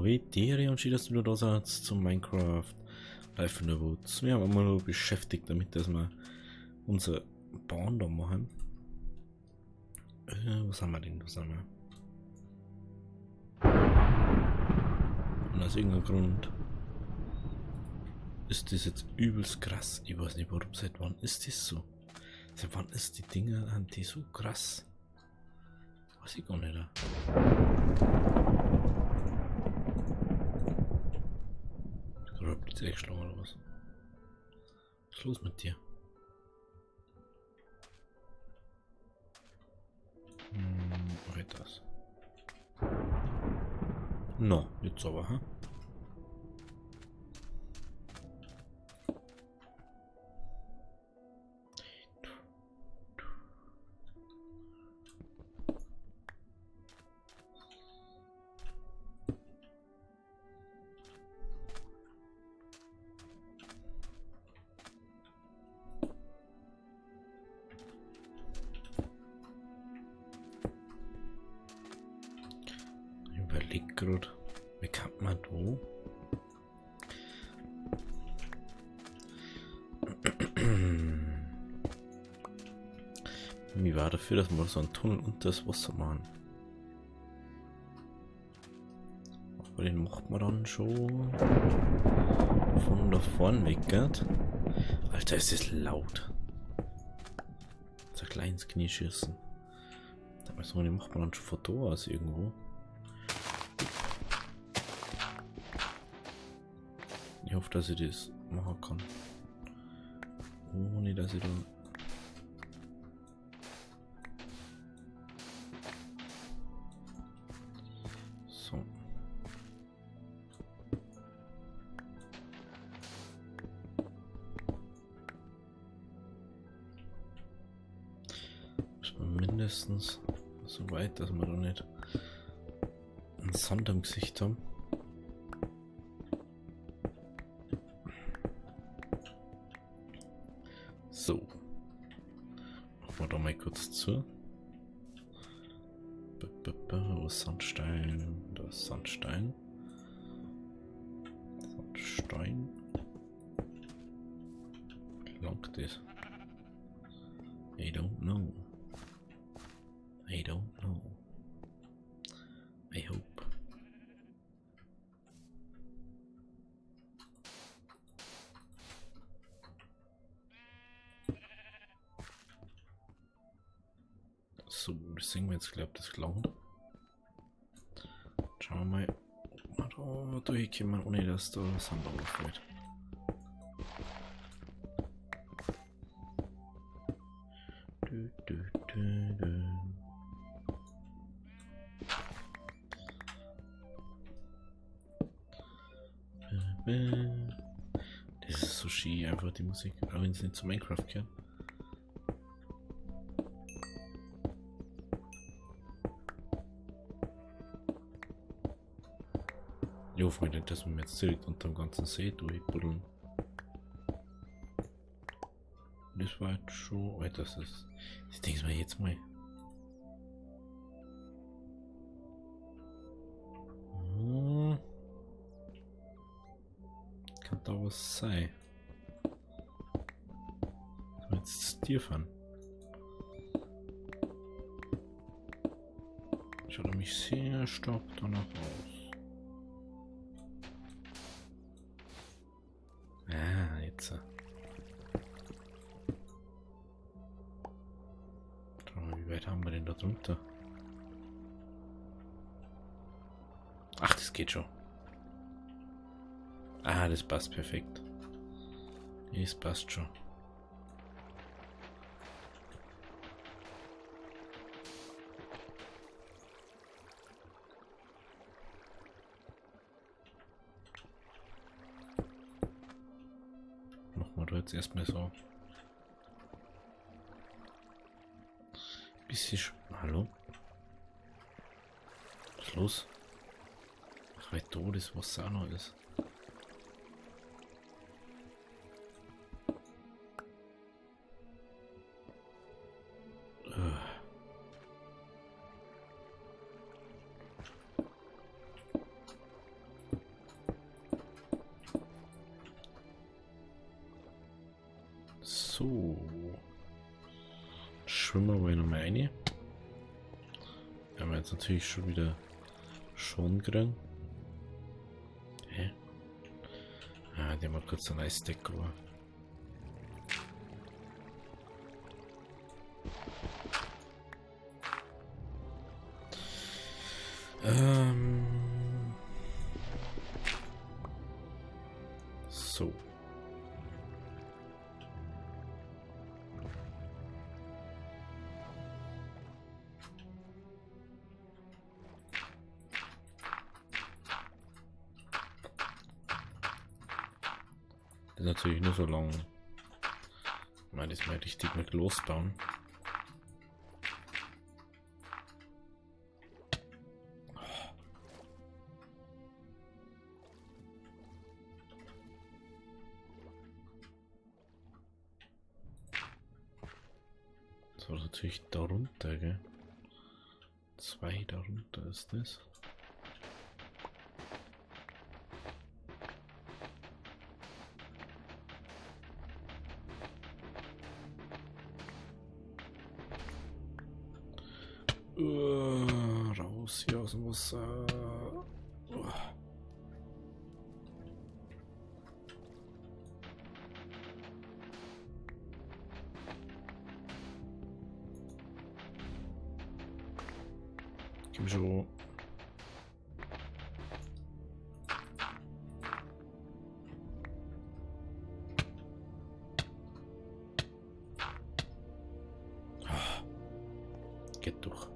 Habe die und schön, dass du wieder da seid zum Minecraft Life in the Woods. Wir haben immer nur beschäftigt damit, dass wir unsere Bahn da machen. Was haben wir denn? Was haben wir? Und aus irgendeinem Grund ist das jetzt übelst krass. Ich weiß nicht warum, seit wann ist das so? Seit wann ist die Dinger an die so krass? Weiß ich gar nicht. Oder Blitz eingeschlagen oder was? Was ist los mit dir? Okay, das. No, jetzt aber, ha? Überleg grad, wie kann man da? Mir war dafür, dass wir so einen Tunnel unter das Wasser machen. Aber den macht man dann schon von da vorne weg, gell? Alter, ist das laut. So ein kleines Knie schießen. So, den macht man dann schon von da aus irgendwo. Ich hoffe, dass ich das machen kann. Ohne dass ich da. So. Muss man mindestens so weit, dass wir da nicht einen Sand am Gesicht haben. So. Machen wir da mal kurz zu. Wo ist Sandstein? Da ist Sandstein. Sandstein. Wie lang das? I don't know. I don't know. I hope. So, das sehen wir jetzt, glaub ich, das gelangt. Schauen wir mal, ob wir da durchkommen, ohne dass da Sand runterfällt. Du, du, du, du. Das ist so schön, einfach die Musik, auch wenn es nicht zu Minecraft gehört. Ich hoffe nicht, dass wir jetzt direkt unter dem ganzen See durchbuddeln. Das war jetzt schon. Alter, das ist. Das denke ich mir jetzt mal. Kann da was sein? Jetzt zu dir fahren. Schaut nämlich sehr stark danach aus. Ah, jetzt. Schau mal, wie weit haben wir denn da drunter? Ach, das geht schon. Ah, das passt perfekt. Das passt schon. Machen wir da jetzt erstmal so. Bisschen Hallo? Was ist los? Ach, weil da das Wasser auch noch ist. So. Schwimmen wir mal nochmal rein. Haben wir jetzt natürlich schon wieder schon gekriegt. Hä? Ah, der mal kurz ein Eisdeck war. So. Das ist natürlich nur so lang. Ich meine, das mal richtig mit losbauen. Das war natürlich darunter, gell? 2 darunter ist das. Raus hier aus dem Wasser. Komm schon. Geht doch.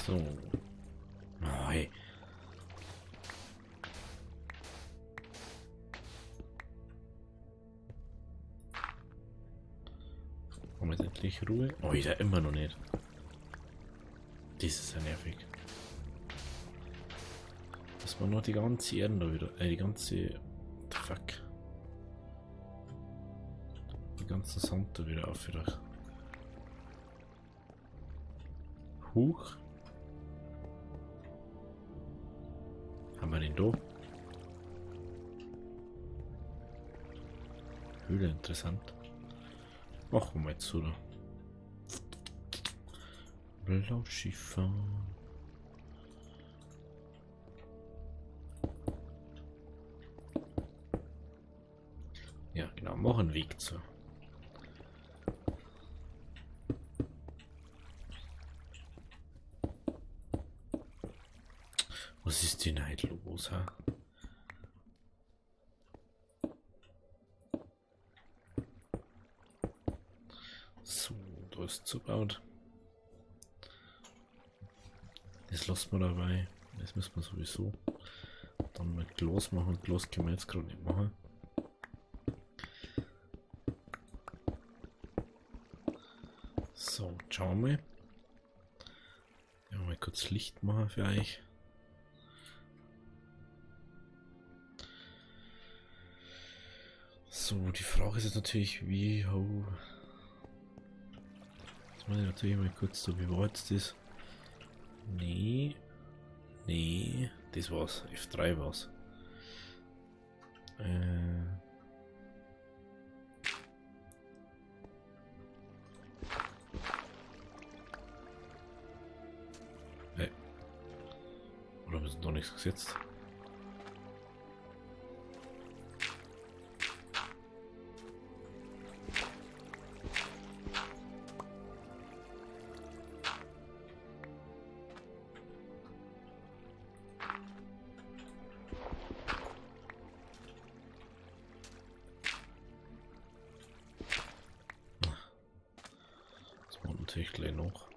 So. Oh, hey. Haben wir jetzt endlich Ruhe? Oh, ist ja immer noch nicht. Das ist ja nervig. Dass man noch die ganze Erde da wieder. Die ganze. What the fuck? Die ganzen Sand da wieder auf wieder. Huch. Haben wir den da? Höhle interessant. Machen wir mal zu da. Blauschiefer. Ja, genau. Mach einen Weg zu. Was ist denn heute los, ha? So, da ist zugebaut. Das lassen wir dabei. Das müssen wir sowieso dann mit Glas machen. Glas können wir jetzt gerade nicht machen. So, schauen wir mal. Ja, mal kurz Licht machen für euch. So, die Frage ist jetzt natürlich, wie ho. Jetzt muss ich natürlich mal kurz so, wie war jetzt das? Nee. Nee, das war's. F3 war's. Hey. Oder haben wir noch nichts gesetzt? Natürlich gleich noch.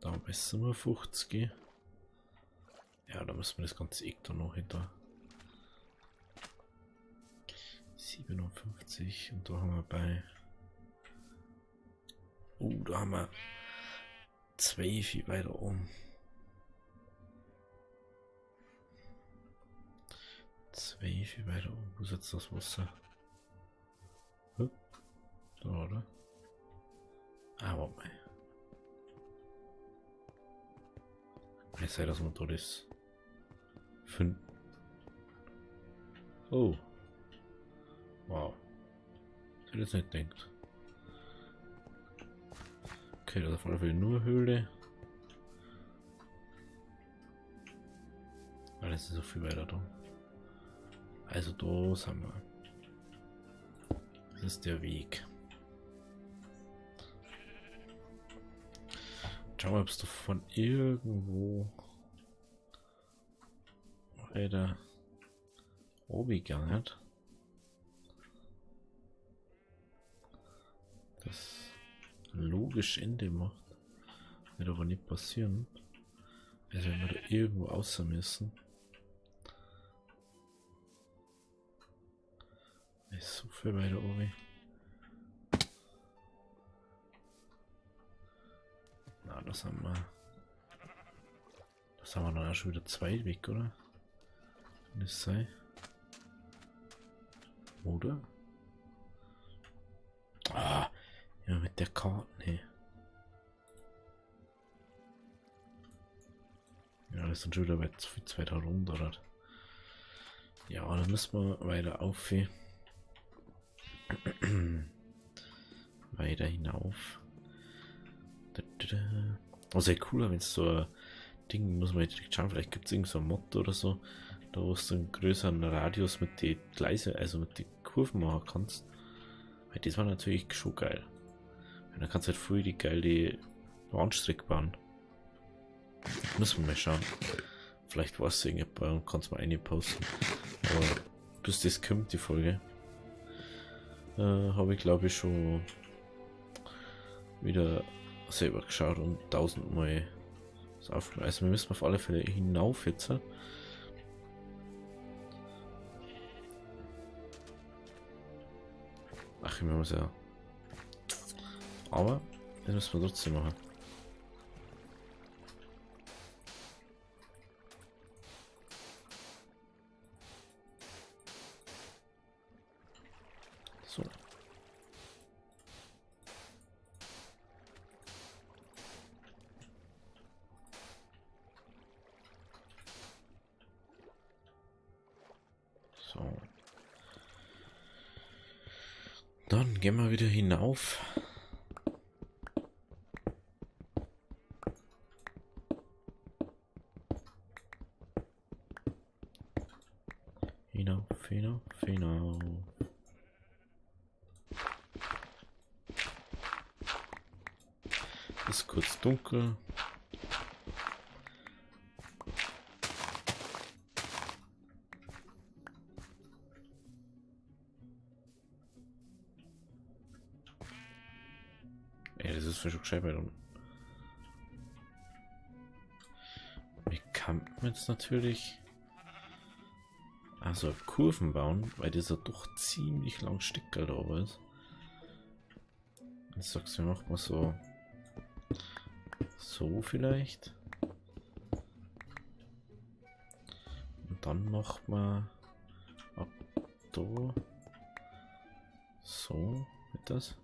Da bei 57. Ja, da müssen wir das ganze Eck da noch hinter. 57 und da haben wir bei. Oh, da haben wir Zwei viel weiter oben. Zwei viel weiter oben. Wo ist jetzt das Wasser? Hm? Da, oder? Ah, warte mal. Ich sehe, dass man da das finden. Oh. Wow. Ich hätte jetzt nicht gedacht. Okay, das ist auf alle Fälle nur Höhle. Alles ist so viel weiter da. Also da sind wir. Das ist der Weg. Schau mal, ob es da von irgendwo weiter oben gegangen hat. Das logisch Ende macht. Wird aber nicht passieren. Also wenn wir da irgendwo außer müssen. Ist so viel weiter oben. Na, das haben wir. Das haben wir dann auch schon wieder zwei weg, oder? Kann das sein? Oder? Ah, ja, mit der Karte, ne. Ja, das sind schon wieder weit, zu viel weiter runter, oder? Ja, dann müssen wir weiter auf. Weiter hinauf. Oh, sehr cool, wenn es so ein Ding, muss man direkt schauen, vielleicht gibt es irgend so ein Mod oder so, da wo du einen größeren Radius mit den Gleise, also mit den Kurven machen kannst. Weil das war natürlich schon geil. Und dann kannst du halt voll die geile Bahnstrecke bauen. Müssen wir mal schauen. Vielleicht weiß es irgendjemand und kannst mal eine posten. Aber bis das kommt, die Folge, habe ich glaube ich schon wieder selber geschaut und 1000-mal das aufgenommen. Also wir müssen auf alle Fälle hinauf jetzt. Ach, ich muss ja. Aber das müssen wir trotzdem machen. So. So. Dann gehen wir wieder hinauf. Hinauf, hinauf, hinauf. Ist kurz dunkel. Ey, das ist schon gescheit bei uns. Wir campen jetzt natürlich. Also Kurven bauen, weil dieser doch ziemlich lang Stecker da oben ist. Jetzt sagst du, macht man so. So vielleicht. Und dann macht man ab da. So wird das.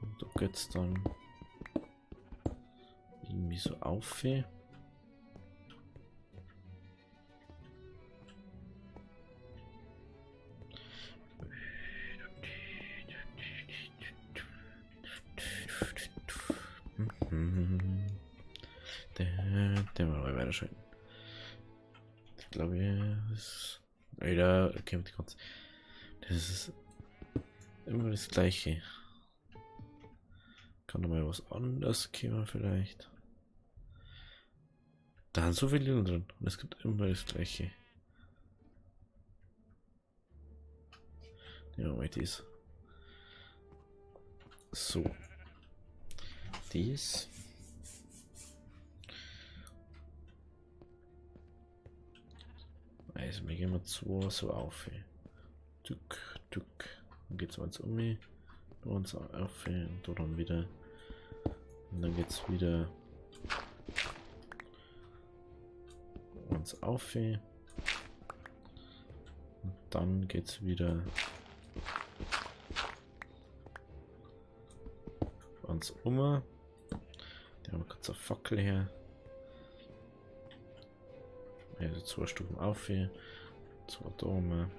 Und da geht's dann irgendwie so auf. Den mal weiterschalten. Ich glaube, das ist. Okay, mit die ganze. Das ist immer das Gleiche. Kann doch mal was anderes kommen vielleicht. Da sind so viele drin und es gibt immer das Gleiche. Ja, mal das. So. Dies. Also, wir gehen mal zwei so auf. Tück, tück. Dann geht's eins um mich. Uns auf und da dann wieder. Und dann geht's wieder uns auf. Und dann geht's wieder uns um. Da haben wir kurz eine Fackel her. Also 2 Stufen auf hier, 2 da oben.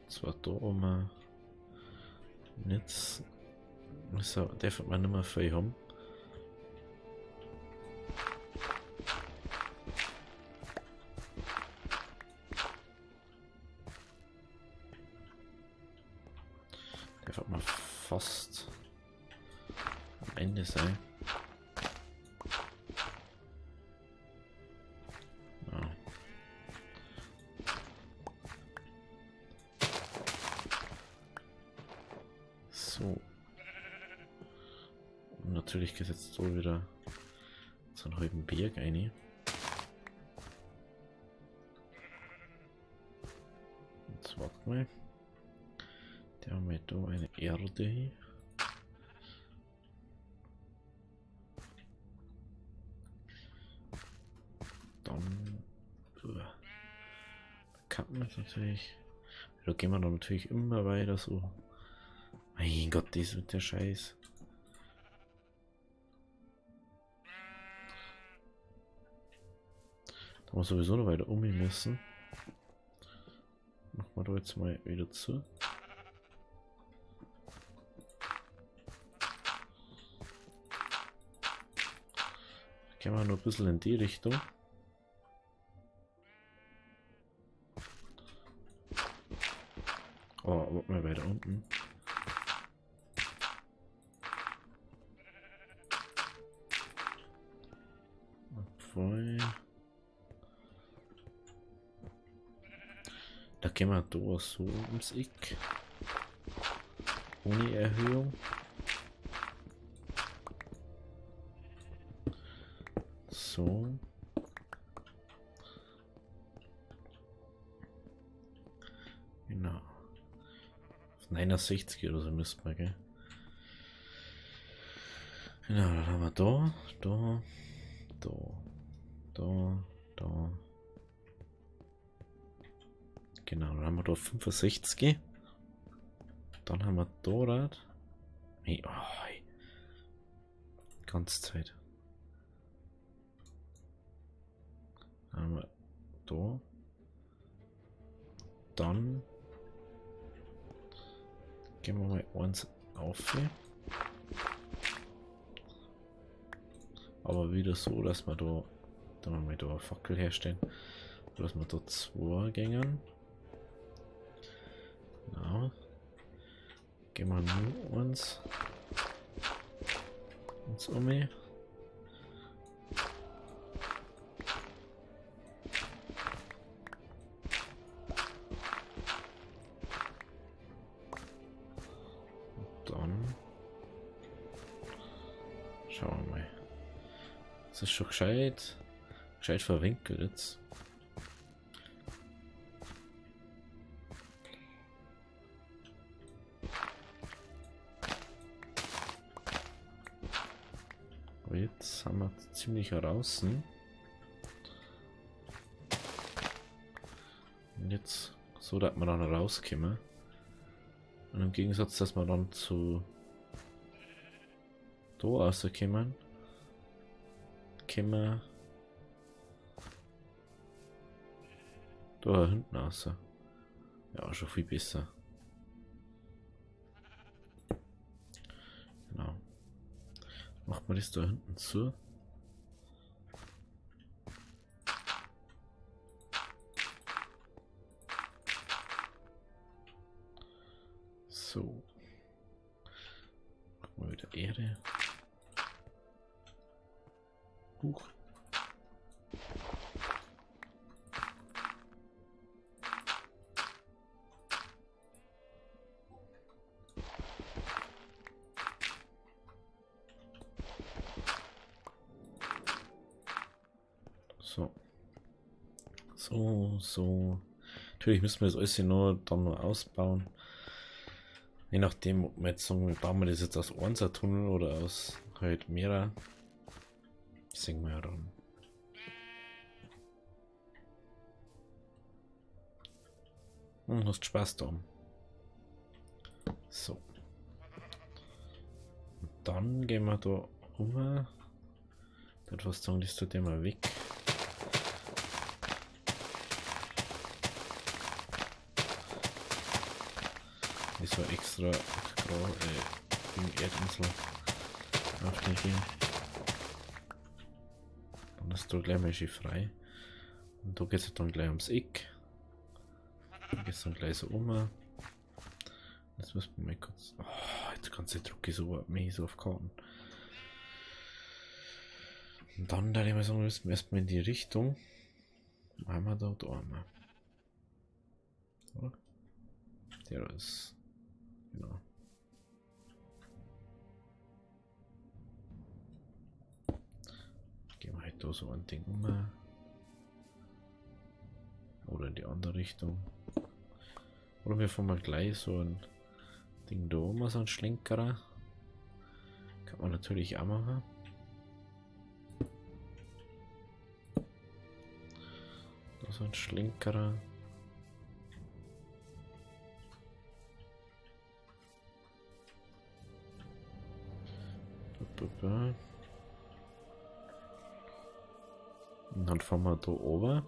2 da oben. Und jetzt so, darf man nicht mehr viel haben. Darf man fast am Ende sein. So. Und natürlich geht jetzt so wieder so einen halben Berg rein. Jetzt warte mal. Da haben wir da eine Erde hin. Dann kann man natürlich. Da gehen wir dann natürlich immer weiter so. Mein Gott, das mit der Scheiß. Da muss sowieso noch weiter um müssen. Machen wir da jetzt mal wieder zu. Gehen wir noch ein bisschen in die Richtung. Oh, warte mal weiter unten. Obwohl. Da gehen wir da so ums Eck. Ohne Erhöhung. So. Genau. Auf 69 oder so müssten wir, gell? Genau, dann haben wir da, da, da, da, da. Genau, dann haben wir da 65. Dann haben wir da das. Hey, oh, hey. Ganze Zeit. Dann haben wir da. Dann gehen wir mal eins auf hier. Aber wieder so, dass wir da, da mal da eine Fackel herstellen, dass wir da 2 gängen. Genau. Gehen wir nur eins um. Dann schauen wir mal. Das ist schon gescheit verwinkelt jetzt. Aber jetzt haben wir ziemlich heraus. Und jetzt so, dass wir dann rauskommen. Und im Gegensatz, dass wir dann zu da rauskommen, können wir da hinten raus. Ja, schon viel besser. Genau. Macht man das da hinten zu. So. Machen wir wieder Erde. Huch. So. So, so. Natürlich müssen wir das alles noch dann noch ausbauen. Je nachdem, ob wir jetzt sagen, wir bauen wir das jetzt aus 1er Tunnel oder aus halt mehrer. Sehen wir ja dann. Und hast Spaß da. So. Und dann gehen wir da um. Ich würde fast sagen, das tut immer weg. Das war extra Erdinsel auf den Ding. Dann ist da gleich mal schön frei. Und da geht es dann gleich ums Eck. Da geht es dann gleich so um. Jetzt müssen wir mal kurz. Oh, jetzt ganze Druck ist so mich so auf Karten. Und dann, da ich mal sagen, müssen wir erstmal in die Richtung. Einmal da, da einmal. Oder? Der ist. Genau. Gehen wir halt da so ein Ding um. Oder in die andere Richtung. Oder wir fahren mal gleich so ein Ding da oben, so ein Schlenkerer. Kann man natürlich auch machen. Da so ein Schlenkerer. Und dann fahren wir da oben.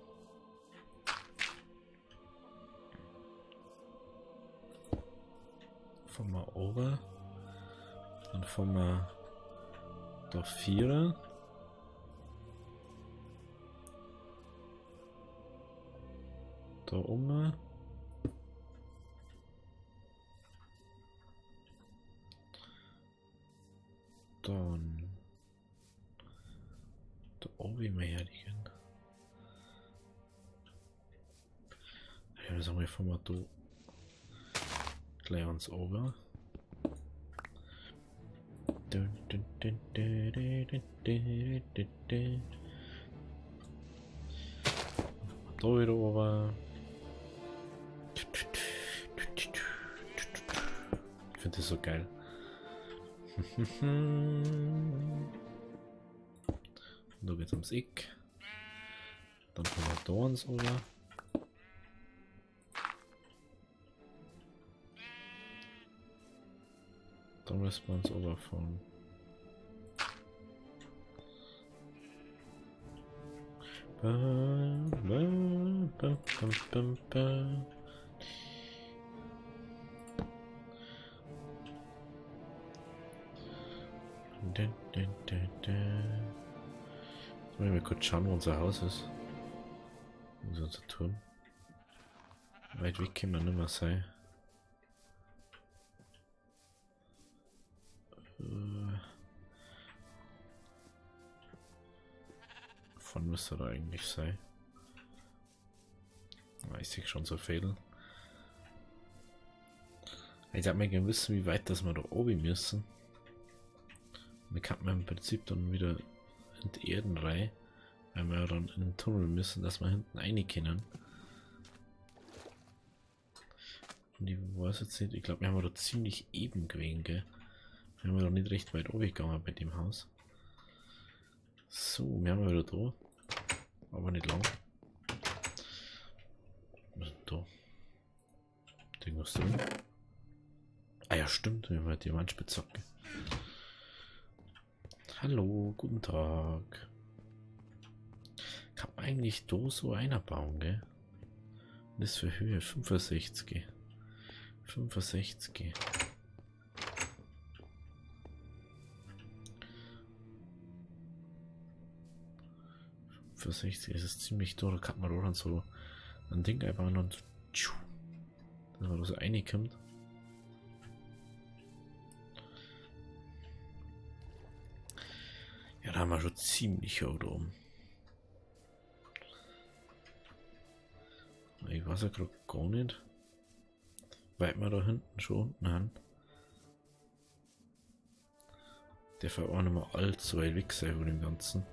Fahren wir oben. Dann fahren wir da 4. Da oben. Dann da oben mal herliegen. Ja, sagen wir, fahren wir da gleich ans oben. Da wieder oben. Ich finde das so geil. Da geht's ums Eck. Dann kommen wir da ans Ober. Da müssen wir uns oberfahren. Jetzt muss ich mal kurz schauen, wo unser Haus ist. Wo ist unser Turm? Weit weg können wir nicht mehr sein. Von müsste da eigentlich sein. Ich sehe schon so viel. Ich hab mir gerne wissen, wie weit das wir da oben müssen. Wir kann man im Prinzip dann wieder in die Erden rein, weil wir dann in den Tunnel müssen, dass wir hinten rein können. Und ich weiß jetzt nicht, ich glaube, wir haben da ziemlich eben gewesen, gell? Wir haben da nicht recht weit oben gegangen bei dem Haus. So, wir haben wieder da. Aber nicht lang. Was ist denn da? Irgendwas drin? Ah ja, stimmt, wir haben ja Diamantspitzhacke. Hallo, guten Tag. Kann man eigentlich da so einer bauen, gell? Und das für Höhe 65. 65. Für 60 ist es ziemlich da, da kann man auch dann so ein Ding einbauen und tschu, dass man da so reinkommt. Ja, da haben wir schon ziemlich hoch da oben. Ich weiß ja grad gar nicht, weit wir da hinten schon unten haben. Der darf auch nicht mehr allzu weit weg sein von dem Ganzen.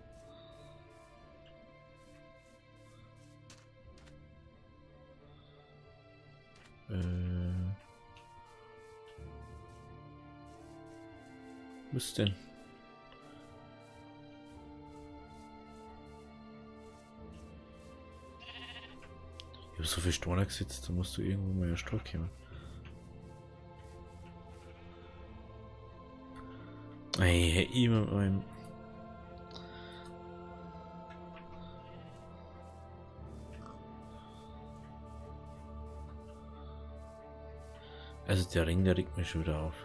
Was denn? Ich hab so viel Steine gesetzt, da musst du irgendwo mal einen Stuhl kommen. Ey, immer mit meinem. Also der Ring, der regt mich schon wieder auf.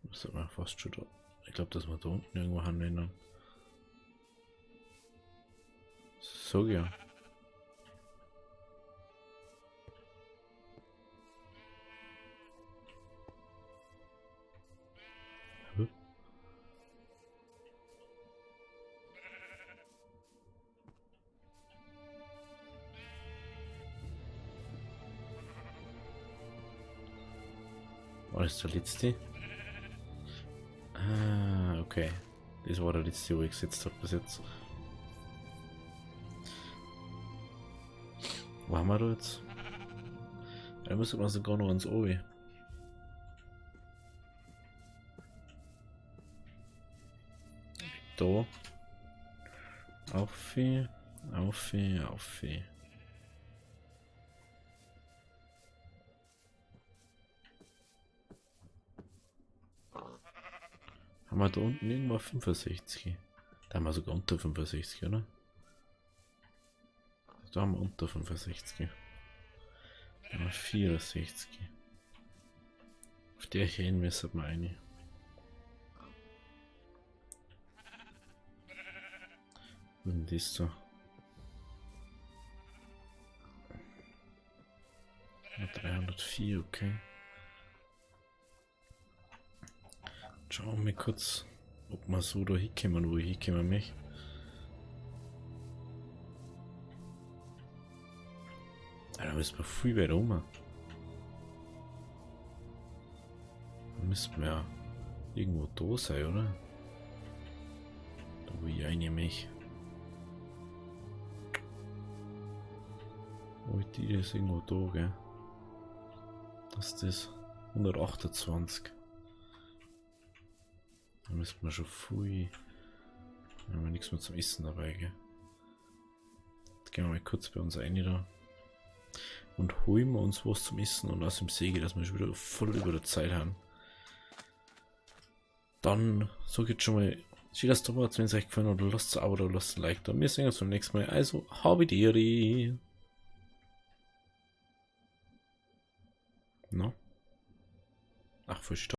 Das hat man fast schon da. Ich glaube, dass wir da unten irgendwo haben. So ja. War das der letzte? Ah, okay. Das war der letzte, wo ich gesetzt habe bis jetzt. Wo haben wir da jetzt? Da müssen wir sogar noch ans Obi. Da. Auf, auf, auf. Haben wir da unten irgendwo 65? Da haben wir sogar unter 65, oder? Da haben wir unter 65. Da haben wir 64. Auf der hier hin müssen wir eine. Und das da. 304, okay. Schauen wir mal kurz, ob wir so da hinkommen, wo ich hinkommen möchte. Da müssen wir viel weiter rum. Da müssen wir ja irgendwo da sein, oder? Da wo ich rein möchte. Wo ich die ist irgendwo da, gell? Das ist das. 128. Da müssen wir schon früh. Da haben wir nichts mehr zum Essen dabei, gell? Jetzt gehen wir mal kurz bei uns rein da. Und holen wir uns was zum Essen und aus dem Säge, dass wir schon wieder voll über der Zeit haben. Dann sag ich jetzt schon mal, schön, dass du da warst, wenn es euch gefallen hat, lasst ein Abo da, lasst ein Like da. Wir sehen uns beim nächsten Mal. Also, habidere. No? Ach, voll stark.